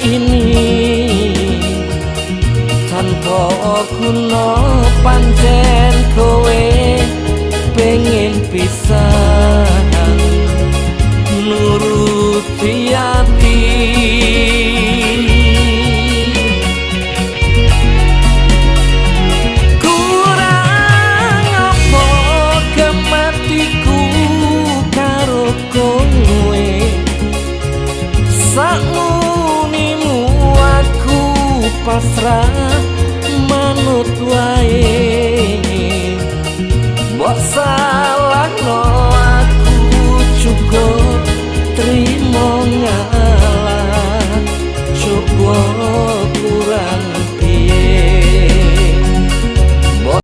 ini tanpa guna. Pancen kowe pengen pisahan, nuruti ati. Kurang apa kematiku karo kowe? Sakmunimu aku pasrah manut wae. Mbok salahno aku cukup.